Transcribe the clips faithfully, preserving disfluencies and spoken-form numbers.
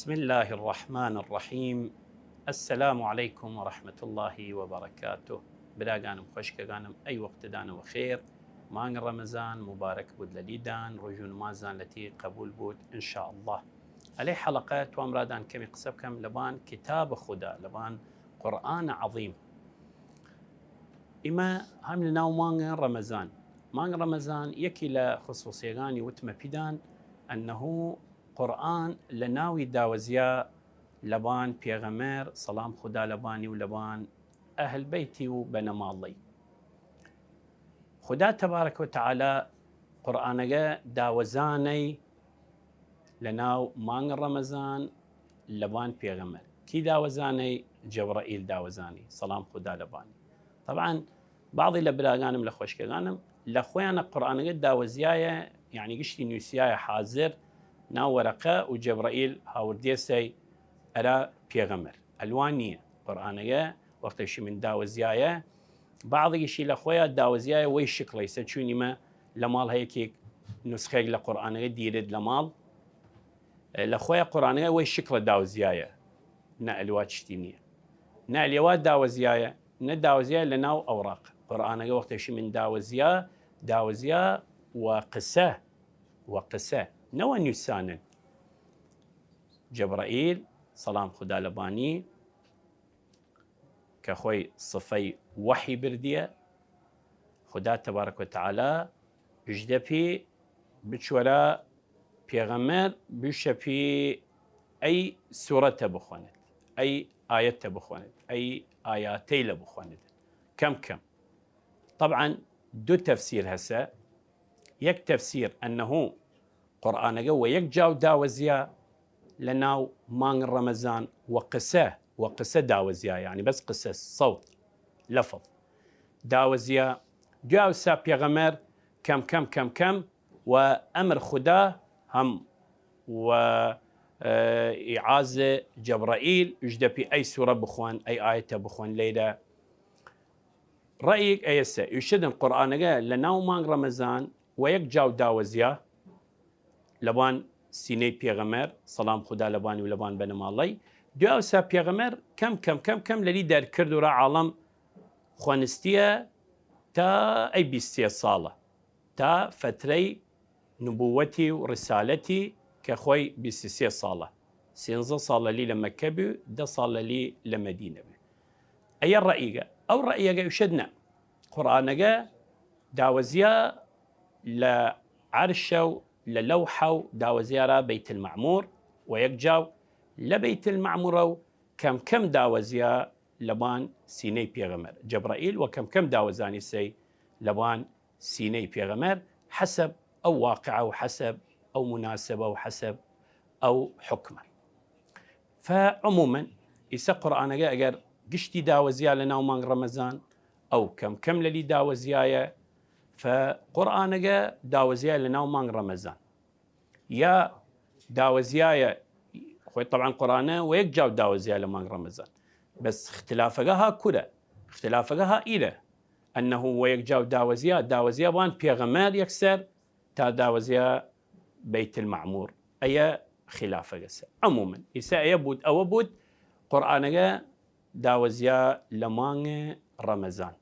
بسم الله الرحمن الرحیم. السلام علیکم و رحمة الله و برکاته. براگانم، خوەشکەگانم، ئەی وەختدانە وەخێر. مانگ رەمەزان مبارک بوود لەلیدان، روژ و نمازان لەتی قەبول بوود، ان شاء الله. ئەلەی حەڵەقە توام رادان کەمی قسە بکەم لەبان کتاب خودا، لەبان قورئان عظیم. ئیمە هەم لە ناو مانگ رەمەزان. مانگ رەمەزان یەکی لە خصوصیەگانی وتمە پیدان، ئەنەهو قورئان لە ناوی داوەزیا لەبان پێغەمەر، سەڵام خودا لەبانی و لەبان ئەهل بەیتی و بەنەماڵەی. خودا تبارک و تعالی قورئانەگە داوەزانەی لە ناو مانگ رەمەزان لەبان پێغەمەر. کی داوەزانەی؟ جەبرائیل داوەزانی، سەڵام خودا لەبانی. طبعا بعضی لە براگانم، لە خوەشکەگانم، لە خوەیانە قورئانەگە داوەزیایە، یعنی گشتی نویسیایە حازر ناو وەرەقە و جەبرائیل هاوردیەسەی ئەرا پێغەمەر. ئەلوان نییە. قورئانەگە وەختەشی من داوەزیایە، بعضیگیشی لە خوەیە داوەزیایە وەی شکڵەیسە، چوینیمە لە ماڵ هەیەکێک نوسخەیەک لە قورئانەگە دیرێت لە ماڵ، لە خوەیە قورئانەگە وەی شکڵە داوەزیایە، نە ئەلوا چشتی نییە، نە ئەلێوا داوەزیایە، نە داوەزیایە لە ناو ئەوراق. قورئانەگە وەختەشی من داوەزیا، داوەزیا وە قسە، وە قسە، نەوە نویسانن. جەبرائیل، سەڵام خودا لەبانی، کە خوەی سفەی وەحی بردیە، خودا تبارک و تعالی ژدە پی بچوەرە پێغەمەر، بوشە پی ئەی سورەتە بخوەنێت، ئەی ئایەتە بخوەنێت، ئەی ئایاتەیلە بخوەنێت، کەم کەم. طبعا دو تەفسیر هەسە. یەک تەفسیر ئەنەهو قورئانەگە وە یەک جاو داوەزیا لە ناو مانگ رەمەزان، وە قسە، وە قسە داوەزیا، یعنی بەس قسە، سەوت، لەفظ داوەزیا. دویاوسا پێغەمەر کەم کەم کەم کەم وە ئەمر خودا هەم وە، ئە، ئیعاز جەبرائیل ژدە پی ئەی سورە بخوەن، ئەی ئایەتە بخوەن لەیرە. ڕەئیگ ئەیەسە، ئیشەدن قورئانەگە لە ناو مانگ ڕەمەزان وە یەک جاو داوەزیا لەبان سینەی پێغەمەر، سەڵام خودا لەبانی و لەبان بەنەماڵەی. دویاوسا پێغەمەر کەم کەم کەم کەم لەلی دەرکرد و را عاڵەم خوەنستیە تا ئەی بیست سێ ساڵە، تا فەترەی نبووەتی و ڕسالەتی کە خوەی بیست سێ ساڵە، سێنزە ساڵ لەلی لە مەککە بی و دە ساڵ لەلی لە مەدینە بی. ئەیە ڕەئیگە. ئەو ڕەئیەگە ئوشێد نە. قورئانەگە داوەزیا لە عەرشە و لە لەوحە و داوەزیارە بەیت المەعموور و یەک جاو لە بەیت المەعموورە و کەم کەم داوەزیا لەبان سینەی پێغەمەر. جەبرائیل وە کەم کەم داوەزانی سەی لەبان سینەی پێغەمەر، حەسەب ئەو واقعە و حەسەب ئەو مناسبە و حەسەب ئەو حکمە. فعموما ئیسە قورئانەگە ئەگەر گشتی داوەزیا لە ناو مانگ ڕەمەزان، ئەو کەم کەم لەلی داوەزیایە، فقورئانەگە داوەزیایە لە ناو مانگ ڕەمەزان. یا داوەزیایە، خوەی طبعا قورئانە وە یەک جاو داوەزیا لە مانگ ڕەمەزان. بەس اختلافەگە ها کورە؟ اختلافەگە ها ئیرە. ئەنەهو وە یەک جاو داوەزیا، داوەزیا بان پێغەمەر یەکسەر تا داوەزیا بەیت المەعموور. ئەیە خلافەگەسە. عموما ئیسە ئەیە بوود، ئەوە بوود قورئانەگە داوەزیا لە مانگ ڕەمەزان.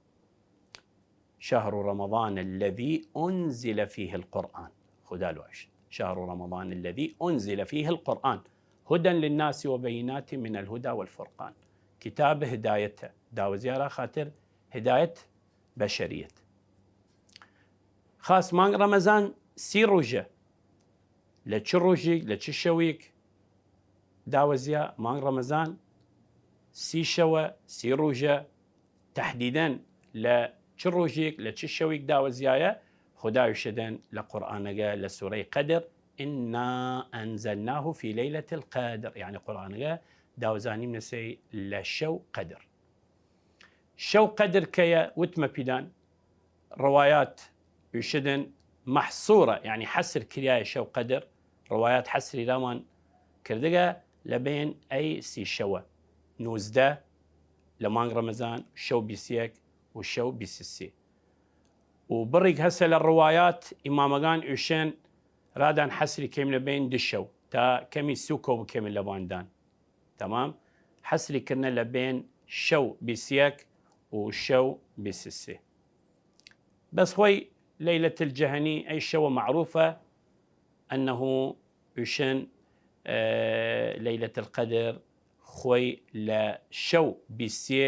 شهر رمضان الذي أنزل فيه القرآن. خودا لواش. شهر رمضان الذي أنزل فيه القرآن هدى للناس وبينات من الهدى والفرقان. کتاب هدایەتە. داوەزیارە خاتر هدایەت بەشەریەت. خاس مانگ ڕەمەزان سی ڕوژە. لە چ ڕوژیک، لە چ شەویک داوەزیا؟ مانگ ڕەمەزان سی شەوە، سی ڕوژە. تەحدیدەن لە چ ڕوژیک، لە چ شەویک داوەزیایە؟ خودا ئوشێدن لە قورئانەگە لە سورەی قەدر، إنا أنزلناه في ليلة القدر. یعنی قورئانەگە داوەزانیمنەسەی لە شەو قەدر. شەو قەدر کەیە؟ وتمە پیدان، ڕەوایات ئوشێدن مەحسوورە، یعنی حەسر کریایە شەو قەدر. ڕەوایات حەسری رامان کردگە لە بەین ئەی سی شەوە، نوزدە لە مانگ ڕەمەزان، شەو بیست یەک و شەو بیست سێ. و بڕیگ هەسە لە ڕەوایات ئیمامەگان ئوشێن رادان حەسری کەیمنە بەین دو شەو، تا کەمی سووکەو بکەێمن لە باندان. تەمام؟ حەسری کردنە لە بێن شەو بیست یەک و شەو بیست سێ. بەس خوەی لەیلەت الجەهەنی، ئەی شەوە معروفە، ئەنەهو ئوشن، ئە، لەیلەت القەدر خوەی لە شەو بیست سێ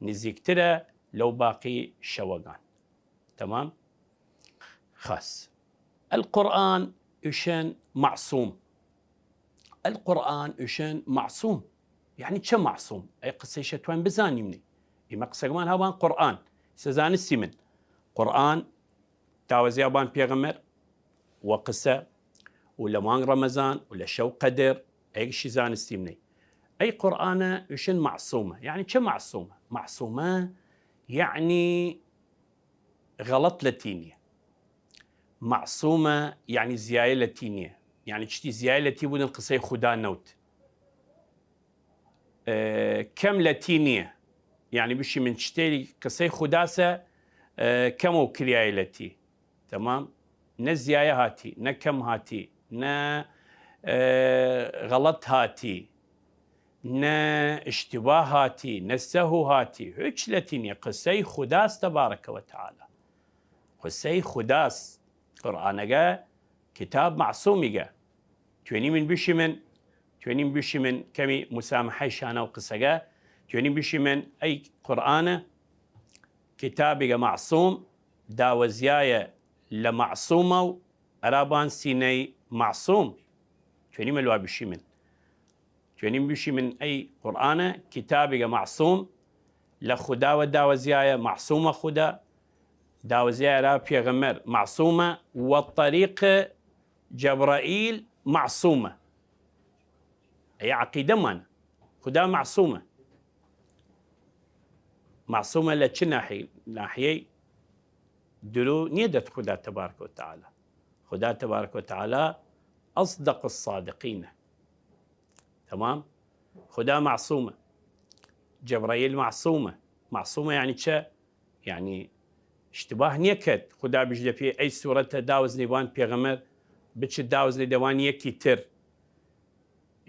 نزیکترە لەو باقی شەوەگان. تەمام؟ خاس. القرآن ئوشن معصوم. القرآن ئوشن معصوم. یعنی چە معصوم؟ ئەی قسەیشە توان بزانیم نی. ئیمە قسەگمان هاوان قرآن. سە زانستی من. قرآن داوەزیا بان پێغەمەر و قسە و لە مانگ ڕەمەزان و لە شەو قەدر، ئەیگشی زانستی منەی. ئەی قورئانە ئوشن معصومە. یعنی چە معصومە؟ معصومە یعنی غەڵەت لە تی نیە. معصومە یعنی زیایە لە تی نیە. یعنی چتی زیایە لە تی بودن قسەی خودا نەوت. ئە، کەم لە تی نیە. یعنی بشی من چتێری قسەی خوداسە، ئە، کەمەو کریایە لە تی. تەمام؟ نە زیایە هاتی، نە کەم هاتی، نە، ئە، غەڵەت هاتی، نە ئشتباه هاتی، نە سەهو هاتی، هیچ لە تی نیە. قسەی خوداس تەبارەکە وە تەعالا. قسەی خوداس. قورئانەگە کتاب معصومیگە. توێنی من بشی من، توێنی من بشی من کەمی مسامحەی شانە و قسەگە، توێنی بشی من ئەی قورئانە کتابیگە معصوم، داوەزیایە لە معصومە و ئەرا بان سینەی معصوم. توێنی مەلوا بشی من. توێنیم بشی من ئەی قورئانە کتابیگە معصوم، لە خوداوە داوەزیایە، معصومە خودا، داوەزیایە ئەرا پێغەمەر، معصومە، وە طەریق جەبرائیل معصومە. ئەی عەقیدەمانە. خودا معصومە. معصومە لە چ ناحی-، ناحیەی؟ درو نیە دەت خودا تبارک و تعالی. خودا تبارک و تعالی أصدق الصادقینە. تەمام؟ خودا معصومە. جەبرائیل معصومە. معصومە یعنی چە؟ یعنی اشتباه نیەکەت. خودا بژدە پێ ئەی سورەتە داوز نیوان پێغەمەر بچ داوز نی دەوان یەکی تر.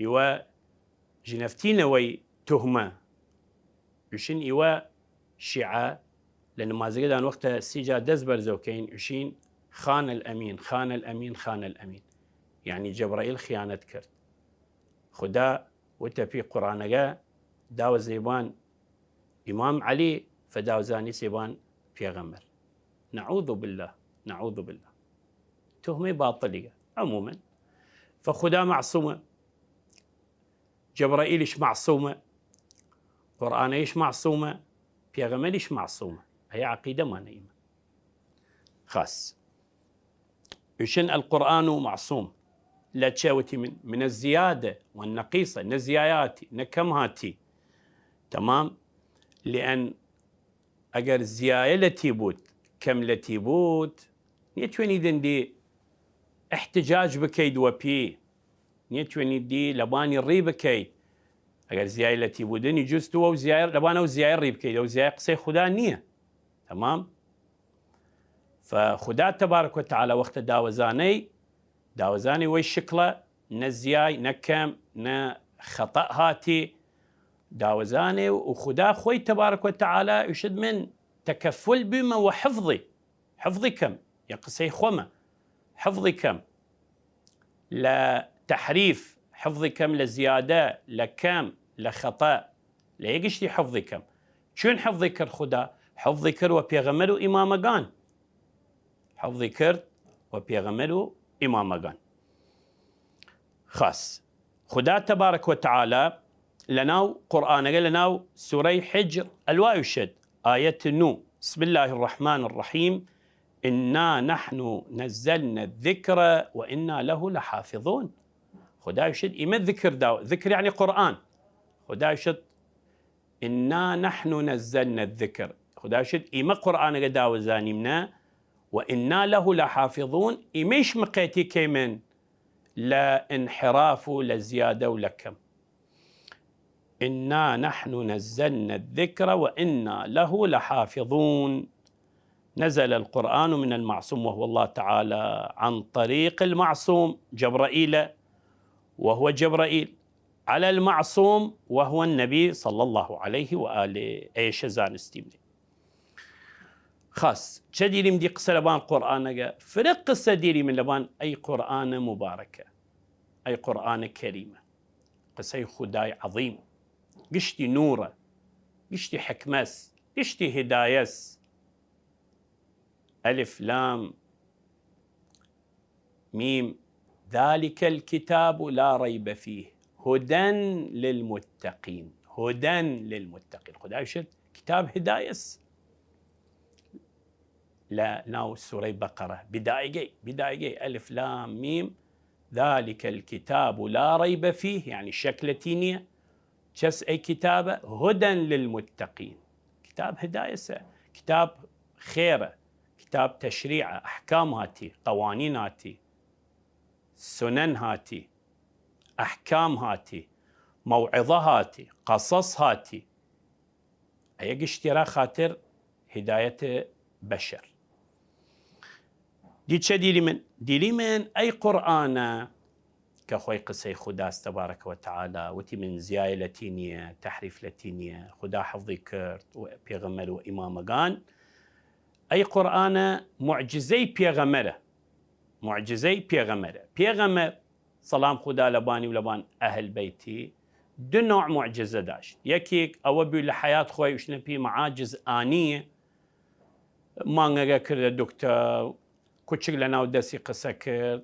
ئیوە ژنەفتینەوەی تهمە. ئوشن ئیوە شیعە لە نمازەگەدان وەختە سی جا دەس بەرزەو کەین، ئوشین: «خان الأمین، خان الأمین، خان الأمین.» یعنی جەبرائیل خیانەت کرد. خودا وتە پی قورئانەگە داوە زیبان ئیمام عەلی، فداوزانی زیبان پێغەمبەر. نعوذ بالله، نعوذ بالله. تهمەی باطلیگە. عموما، فخودا معصومە. جەبرائیلیش معصومە، قورئانەیش معصومە، پێغەمەریش معصومە. ئەیە عەقیدەمانە ئیمە. خاس. ئوشن القرآن معصوم. لە چەوتی من، من الزیادە والنقیصە، نە زیایاتی، نە کەم هاتی. تەمام؟ لئن ئەگەر زیایە لە تی بوود، کەم لە تی بوود، نیەتوێنیدن دی احتجاج بکەید وە پی، نیەتوێنید دی لەبانی ڕی بکەید. ئەگەر زیایە لە تی بوودنی جوست وە و زیایە، لەبان ئەو زیایە ڕی بکەید، ئەو زیایە قسەی خودا نییە. تەمام؟ فخودا تبارک و تعالی وەختە داوەزانەی، داوەزانی وەی شکڵە، نە زیای، نە کەم، نە خەتەء هاتی، داوەزانێ و خودا خوەی تبارک و تعالی ئوشت من تکفل بیمە وە حفظی، حفظی کەم، یا قسەی خوەمە، حفظی کەم لە تحریف، حفظی کەم لە زیادە، لە کەم، لە خەتەء، لە یە گشتی حفظی کەم. چون حفظی کرد خودا؟ حفظی کرد وە پێغەمەر و ئیمامەگان. حفظی کرد وە پێغەمەر و ئیمامەگان. خاس. خودا تبارک و تعالی لەناو قورئانەگە، لەناو سورەی حجر، ئەلوا ئوشت، ئایەت نو: «بسم الله الرحمن الرحیم، إنا نحن نزلنا الذكر وإنا له لحافظون.» خودا ئوشت ئیمە ذکر داو-، ذکر یعنی قورئان. خودا ئوشت: «إنا نحن نزلنا الذكر.» خودا ئوشت ئیمە قورئانەگە داوەزانیمنە، «وإنا له لحافظون»، ئیمەیش مقەیەتی کەیمن لە انحراف و لە زیادە و لە کەم. «إنا نحن نزلنا الذكر وإنا له لحافظون. نزل القرآن من المعصوم وهو الله تعالى عن طريق المعصوم جبرائيل، وهو جبرائيل على المعصوم وهو النبي صلى الله عليه وآله. ئەیشە زانستیم دی. خاس، چە دیریم دی قسە لەبان قورئانەگە، فرە قسە دیریم لەبان ئەی قورئانە مبارەکە، ئەی قورئانە کەریمە، قسەی خودای عەظیم، گشتی نوورە، گشتی حکمەس، گشتی هدایەس. ألف لام ميم، ذلك الكتاب لا ريب فيه هدى للمتقين. هدى للمتقين. خودای شت کتاب هدایەس. لە ناو سورەی بەقەرە. بدایگەی، بدایگەی. ألف لام ميم، ذلك الكتاب لا ريب فيه، یعنی شەک لەتی نیە. چەس ئەی کتابە؟ هدى للمتقين. کتاب هدایەسە. کتاب خێرە. کتاب تشریعە. ئەحکام هاتی، قوانین هاتی، سنن هاتی، ئەحکام هاتی، موعظە هاتی، قەسەس هاتی. ئەیە گشتی را خاتر هدایەت بەشەر. دی چە دیری من؟ دیری من ئەی قورئانە کە خوەی قسەی خوداس تبارک و تعالی، وتی من زیای لەتی نیە، تحریف لەتی نیە، خودا حفظی کرد و پێغەمەر و ئیمامەگان. ئەی قورئانە معجزەی پێغەمەرە. معجزەی پێغەمەرە. پێغەمەر، سەڵام خودا لەبانی و لەبان ئەهل بەیتی، دو نوع معجزە داشت. یەکیک ئەوە بوی لە حیات خوەی وشنە پی معاجز ئانی، مانگەگە کردە دکتە، کوچک لە ناو دەسی قسە کرد،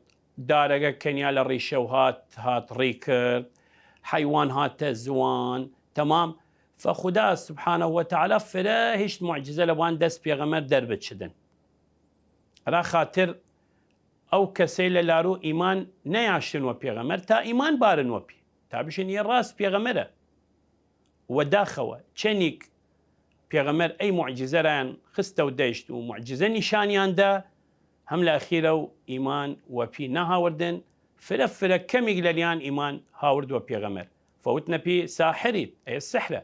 دارەگە کەنیا لە ڕیشە و هات، هات ڕی کرد، حەیوان هاتە زوان، تەمام. فە خودا سبحانە و تعالی فرە هیشت معجزە لەبان دەس پێغەمەر دەربچدن. ئەرا خاتر ئەو کەسەی لە لاروو ئیمان نەیاشتن وە پێغەمەر تا ئیمان بارن وەپی، تا بشن یە ڕاس پێغەمەرە. وەداخەوە چەنیک پێغەمەر ئەی معجزە رایان خستە و دەیشت و معجزە نیشانیان دا، هەم لە ئەخیرە و ئیمان وەپی نەهاوردن. فرە فرە کەمیک لەلیان ئیمان هاورد وە پێغەمەر، فەوتنە پی ساحرید، ئەیە سحرە،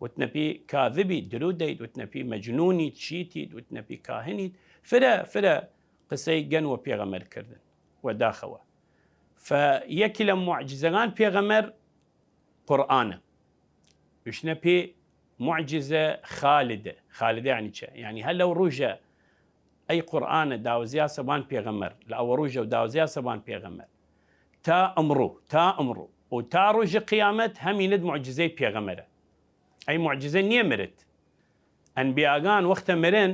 وتنە پی کاذبید، درو دەید، وتنە پی مەجنونید، چیتید، وتنە پی کاهنید. فرە فرە قسەی گەن وە پێغەمەر کردن. وەداخەوە فە یەکی لە معجزەگان پێغەمەر قورئانە. وشنە پی معجزە خالدە. خالدە یعنی چە؟ یعنی هەر لەو ڕوژە ئەی قورئانە داوزیاسە بان پێغەمەر، لە ئەوە ڕوژە و داوزیاسە بان پێغەمەر تا ئمڕوو، تا ئمڕوو و تا ڕوژ قیامەت هەمینت معجزەی پێغەمەرە. ئەی معجزە نیە مرد. ئەنبیاگان وەختە مرن،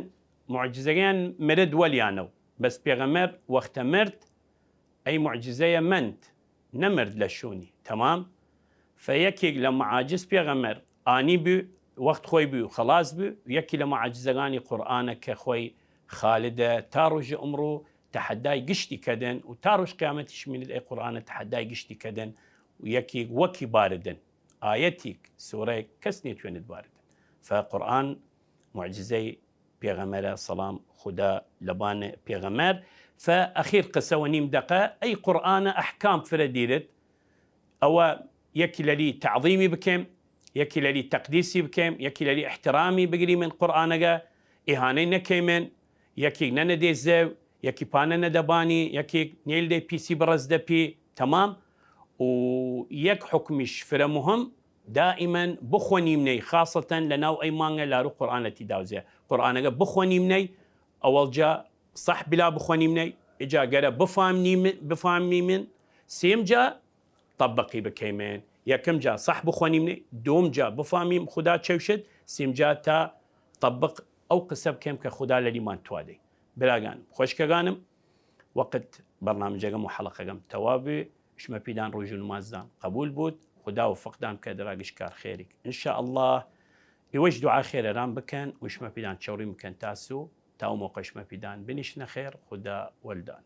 معجزەگەیان مرد وەلیانەو. بەس پێغەمەر وەختە مرد، ئەی معجزەیە مەند، نەمرد لە شوونی. تەمام؟ فە یەکیگ لە معاجز پێغەمەر ئانی بو، وەخت خوەی بو، خەڵاس بو. یەکی لە معاجزەگانی قورئانە کە خوەی خالدە تا ڕوژ ئمڕوو تەحەدای گشتی کەدن و تا ڕوژ قیامەتیش مینید ئەی قورئانە تەحەدای گشتی کەدن و یەکیگ وەکی باردن. ئایەتیگ، سورەیگ کەس نیەتوێنێد باردن. فە قورئان معجزەی پێغەمەرە، سەڵام خودا لەبان پێغەمەر. فە ئەخیر قسە وە نیم دەقە، ئەی قورئانە ئەحکام فرە دیرت. ئەوە یەکی لەلی تعظیمی بکەیم، یەکی لەلی تەقدیسی بکەیم، یەکی لەلی احترامی بگریمن قورئانەگە، ئیهانەی نەکەیمن، یەکیگ نەنەدەی زەو، یەکی پانە نەدەبانی، یەکیگ نیل دەی پیسی بڕەز دەپی، تەمام. و یەک حکمیش فرە مهم، دائما بخوەنیمنەی، خاصەتەن لە ناو ئەی مانگە لاروو قورئانەتی داوزێ. قورئانەگە بخوەنیمنەی، ئەوەڵ جا صح بلا بخوەنیمنەی، ئجا گەرە بفامنیم-، بفامیمن، سیم جا طبقی بکەیمن. یەکم جا صح بخوەنیمنەی، دوم جا بفامیم خودا چەوشت، سیم جا تا طبق ئەو قسە بکەیم کە خودا لەلیمان توادەی. براگانم، خوەشکەگانم، وەقت بەرنامجەگەم و حەڵەقەگەم تەواو بی، شمە پیدان ڕوژ و نمازدان قبول بوود، خودا وفقدان کە دراگش کار خێریک ان شاء الله. ئیوەش دوعا خێرەران بکەن و شمە پیدان چەوڕی بکەن تاسو، تا و موقع شمە پیدان بنیشنە خێر، خودا وەلدان.